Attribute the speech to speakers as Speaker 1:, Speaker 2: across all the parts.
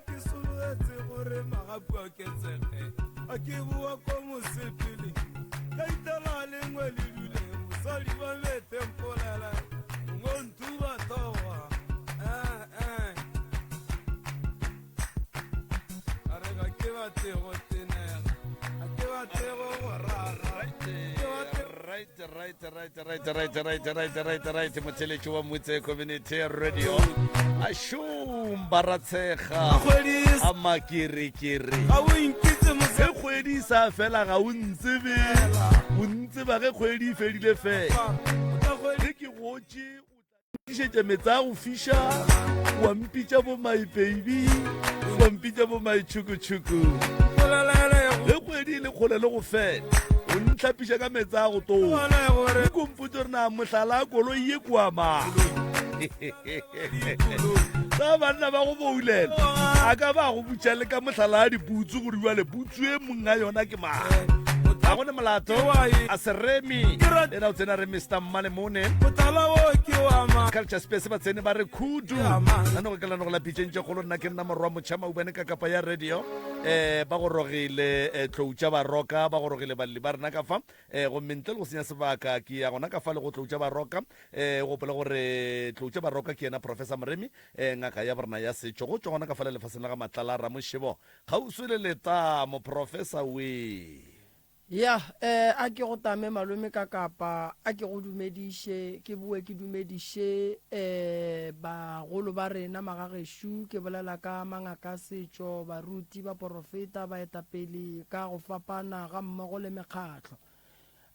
Speaker 1: Ke sologetse gore magapu a oketsege a ke boa ko mosepele ka itela lengwe le dule mosadi wa mete mpolela ngo ntuba toga eh, eh. A re ga ke batle go tenega ga ke batle go go rara ke batle
Speaker 2: Right, right, right, right, right, right, right, right, right. Motheletši wa Motse Community Radio. Ashumba ratshega.
Speaker 1: kgwedi
Speaker 2: A makirikiri.
Speaker 1: ga o inkitse
Speaker 2: Ge kgwedi e sa fela ga o ntsebe. O ntseba ge kgwedi e fedile fela. Ge ke gotše o tla tlišetša meetse a go fiša wa mpitša bo my baby wa mpitša bo my tšhukutšhuku ge kgwedi e le kgole le go fela o ntlhapiša ka meetse a go toa o kompotse gore na mohlala a koloi ye kua mang sa banna ba go boulela a ka ba go butša le ka mohlala a diputsu gore jale putsu e mong a yona ke mang ga gone molato a se remi ena o tsena re mr mmalemone culture space ba tsene ba re khudu nanogo ke lanogo la pitšeng tše kgolo nna ke nna morwa motšha maubane ka kapa ya radio um ba gorogile eh, tlou tša baroka ba gorogile balli ba rena ka fa um gomme ntle le go senya sebaka ke ya gona ka fa le go tlou tša baroka um gopola gore tlou tša baroka ke yena professor moremi um ngaka ya borena ya setšo go tšwa gona ka fa le lefaseng la ga matlala ramošebo kgauswi le letamo professor we
Speaker 3: Ya, eh, a ke go tame malome ka kapa, a ke go dumediše, ke boe ke dumediše eh, bagolo ba rena magagešu, ke bolela ka mangaka a setšo, baruti, baporofeta, baetapele ka go fapana ga mmogo le mekgatlo.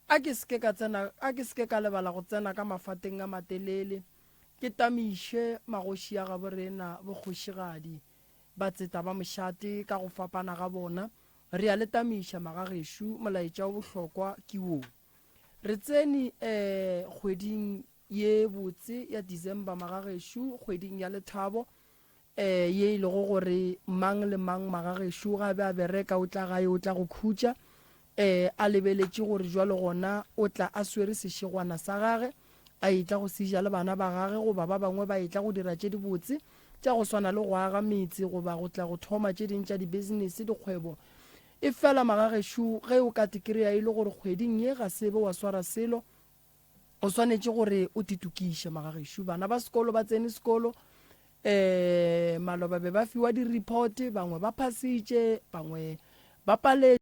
Speaker 3: A ke se ke ka tsena, a ke se ke ka lebala go tsena ka mafateng a matelele, ke tamiše magoši a gabo rena, bokgošigadi, batseta ba mošate ka go fapana ga bona, Re a le tamiša, magagešo, molaetša o bohlokwa ke wo. Re tsene eh, kgweding ye botse ya December, magagešo, kgweding ya lethabo, eh, ye e lego gore mang le mang, magagešo, ga a be a bereka, o tla gae, o tla go khutša, eh, a lebeletše gore jwalo gona o tla a swere sešegwana sa gage, a etla go se ja le bana ba gage goba ba bangwe ba etla go dira tše dibotse tša go swana le go aga metse goba go tla go thoma tše ding tša dibisinese, dikgwebo. Efela magagešo ge o ka tekrea e le gore kgweding ye ga se be wa swara selo, o swanetše gore o titokiše magagešo. Bana ba sekolo ba tsene sekolo, um maloba be ba fiwa di-report, bangwe ba phasitše, bangwe ba paletše.